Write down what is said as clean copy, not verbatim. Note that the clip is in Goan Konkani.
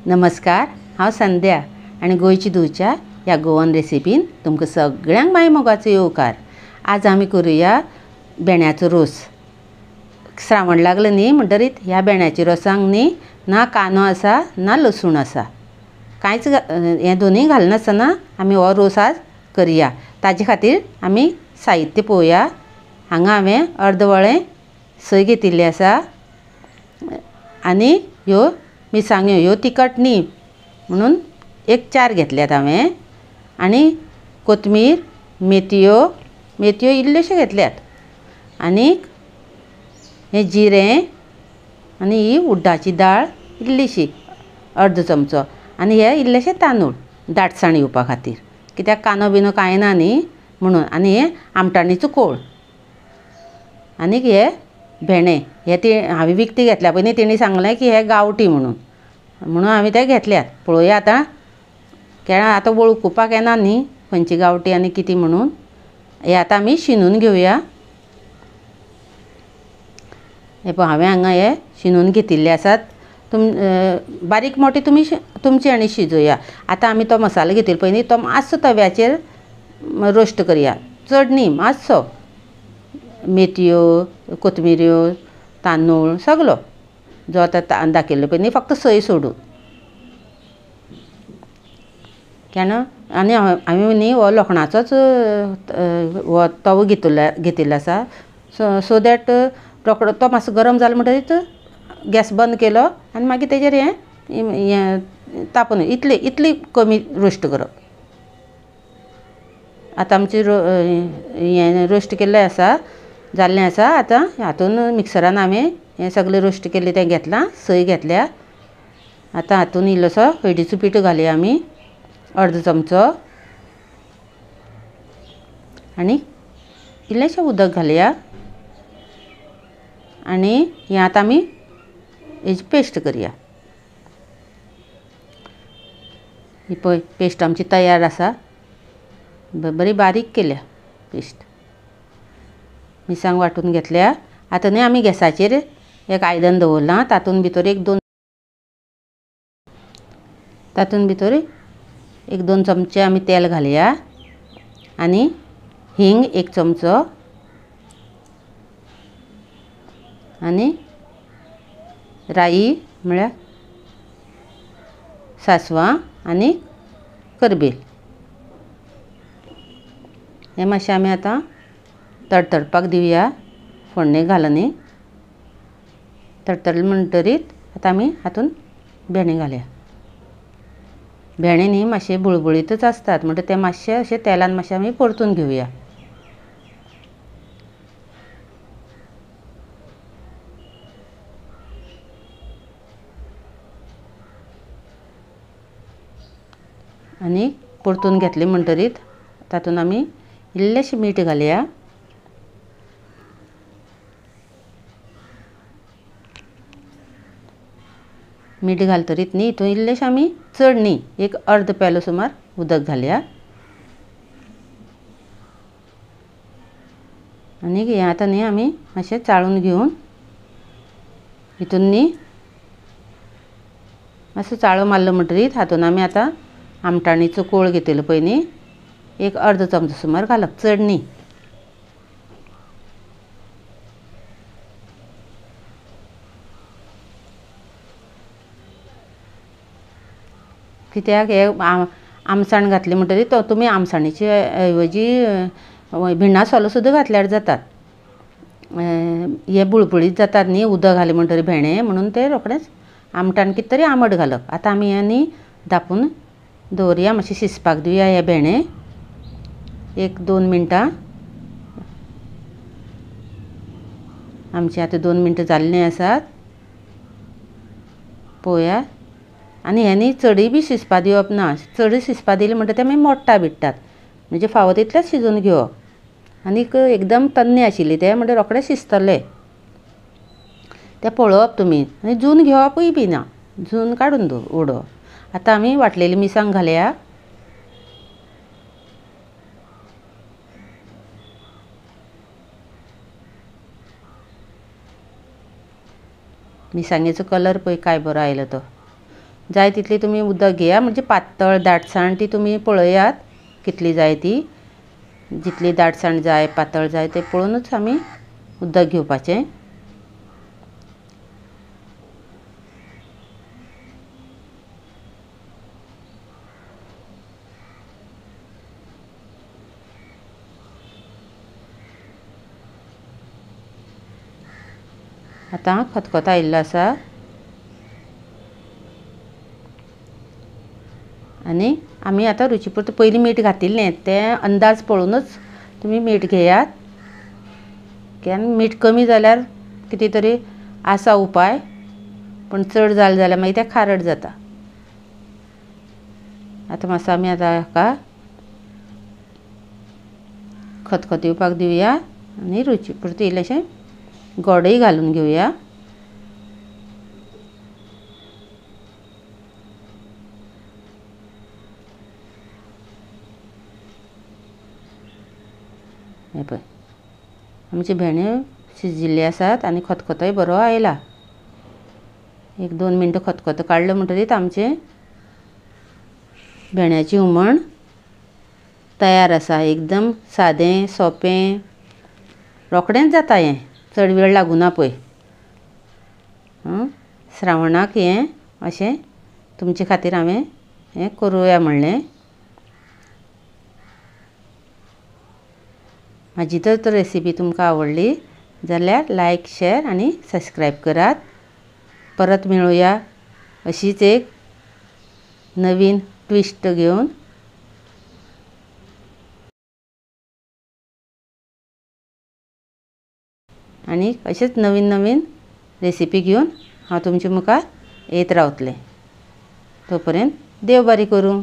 नमस्कार, हांव संध्या आनी गोंयची धुवच्या ह्या गोवन रेसिपीन तुमकां सगळ्यांक माय मोगाचो येवकार. आज आमी करुया भेंड्याचो रोस. श्रावण लागलो न्ही म्हणटरीत ह्या भेंड्याच्या रोसांक न्ही ना कांदो आसा ना लसूण आसा, कांयच हें दोनूय घालनासतना आमी हो रोस आज करया. ताजे खातीर आमी साहित्य पळोवया. हांगा हांवें अर्द वळें सय घेतिल्ली आसा आनी ह्यो मिरसांग्यो, ह्यो तिखट न्ही म्हणून एक चार घेतल्यात हांवें. आनी कोथमीर, मेथयो, मेथयो इल्ल्योश्यो घेतल्यात, आनी हें जिरें, आनी ही उड्डाची दाळ इल्लीशी अर्द चमचो, आनी हे इल्लेशे तांदूळ दाटसाण येवपा खातीर, कित्याक कांदो बिनो कांय ना न्ही म्हणून. आनी हे आमटाणीचो कोळ, आनी हे भेंडे, हे ती हांवें विकती घेतल्या पळय न्ही, तेणी सांगलें की हे गांवठी म्हणून, म्हणून हांवें ते घेतल्यात. पळोवया आतां, केळां आतां वळखुपाक येना न्ही खंयची गांवठी आनी कितें म्हणून. हे आतां आमी शिनून घेवया. हे पळय हांवें हांगा हे शिनून घेतिल्ले आसात. बारीक मोटे तुमी तुमचे आनी शिजोवया. आतां आमी तो मसालो घेतिल्लो पळय न्ही, तो मातसो तव्याचेर रोस्ट करया, चड न्ही, मातसो. मेथयो, कोथमिऱ्यो, तांदूळ सगलो जो आतां दाखयल्लो पळय न्ही, फक्त सय सोडून. केन्ना आनी हांवें न्ही हो लोखणाचोच हो तवो घेतिल्लो आसा, सो that रोकडो तो मातसो गरम जालो म्हणटरीत गॅस बंद केलो आनी मागीर तेजेर हें हें तापोवन इतले इतली कमी रोस्ट करप. आतां आमचें हें रोस्ट केल्लें आसा, जाल्लें आसा. आतां हातून मिक्सरान हांवें हें सगळें रोस्ट केल्लें तें घेतलां, सय घेतल्या. आतां हातून इल्लोसो हळदीचो पिठो घालया आमी, अर्द चमचो, आनी इल्लेशें उदक घालया. आनी हें आतां आमी हेजी पेस्ट करया. ही पळय पेस्ट आमची तयार आसा, बरी बारीक केल्या पेस्ट. मिरसांग वांटून घेतल्या. आतां न्ही आमी गॅसाचेर एक आयदन दवरलां, तातूंत भितर एक दोन तातूंत भितर एक दोन चमचे आमी तेल घालया, आनी हिंग एक चमचो, आनी राई म्हळ्यार सांसवां, आनी करबेल. हें मातशें आमी आतां तडतडपाक दिवया, फोडणेक घालनी. तडतडलें म्हणटरीत आतां आमी हातूंत भेंडे घालया. भेंडे न्ही मातशे बुळबुळीतच आसतात, म्हणटकीर ते मातशे अशे तेलान मातशे आमी परतून घेवया. आनी परतून घेतले म्हणटरीत तातूंत आमी इल्लेशें मीठ घालया. मीठ घालतरीत न्ही हितून इल्लेशें आमी चड न्ही, एक अर्द पेलो सुमार उदक घालया. आनी हें आतां न्ही आमी मातशें चाळून घेवन हितून न्ही मातसो चाळो मारलो म्हणटरीत हातून आमी आतां आमटाणीचो कोळ घेतिल्लो पळय न्ही, एक अर्द चमचो सुमार घालप, चड न्ही. कित्याक हे आमसाण घातली म्हणटरीत तो तुमी आमसाणीचे ऐवजी भिण्णा सोलो सुद्दां घातल्यार जातात. हे बुळबुळीत जातात न्ही उदक घालें म्हणटरीत भेंडे, म्हणून ते रोखडेंच आमटाण कितें तरी आंबट घालप. आतां आमी हें न्ही धांपून दवरया, मातशें शिजपाक दिवया हे भेंडे एक दोन मिनटां. आमचीं आतां 2 मिनटां जाल्लीं आसात, पळोवया. आनी हें न्ही चडय बी शिजपा दिवप ना, चडय शिजपा दिलें म्हणटकीर ते मागीर मोडटा बिडटात, म्हणजे फावो तितलेंच शिजोवन घेवप. आनीक एकदम तन्ने आशिल्ले ते म्हणटकीर रोखडे शिजतले, ते पळोवप तुमी. आनी जून घेवपूय बी ना, जून काडून उडोवप. आतां आमी वांटलेली मिरसांग घालया. मिरसांगेचो कलर पळय काय बरो आयलो तो. जाय तितली तुमी उदक घेया, म्हणजे पातळ दाटसाण ती तुमी पळयात कितली जाय ती. जितली दाटसाण जाय पातळ जाय ते पळोवनूच आमी उदक घेवपाचें. आतां खतखतो आयिल्लो आसा आनी आमी आतां रुची पुरतें पयलीं मीठ घातिल्लें तें अंदाज पळोवनूच तुमी मीठ घेयात. केन्ना मीठ कमी जाल्यार कितें तरी आसा उपाय, पूण चड जालें जाल्यार मागीर तें खारट जाता. आतां मातसो आमी आतां हाका खतखतो येवपाक दिवया आनी रुची पुरतें इल्लेंशें गोडय घालून घेवया. हे पळय आमचे भेंडे शिजिल्ले आसात आनी खतखतोय बरो आयला. 1-2 मिनटां खतखतो काडलो म्हणटरीत आमचें भेंड्याचें हुमण तयार आसा. एकदम सादें सोंपें, रोखडेंच जाता हें, चड वेळ लागूना पळय. श्रावणाक हें अशें तुमचे खातीर हांवें हें करुया म्हणलें. म्हाजी तर रेसिपी तुमकां आवडली जाल्यार लायक, शेर आनी सबस्क्रायब करात. परत मेळुया अशीच एक नवीन ट्विस्ट घेवन. आनी अशेंच नवीन नवीन रेसिपी घेवन हांव तुमचे मुखार येत रावतलें. तो पर्यंत देव बरें करूं.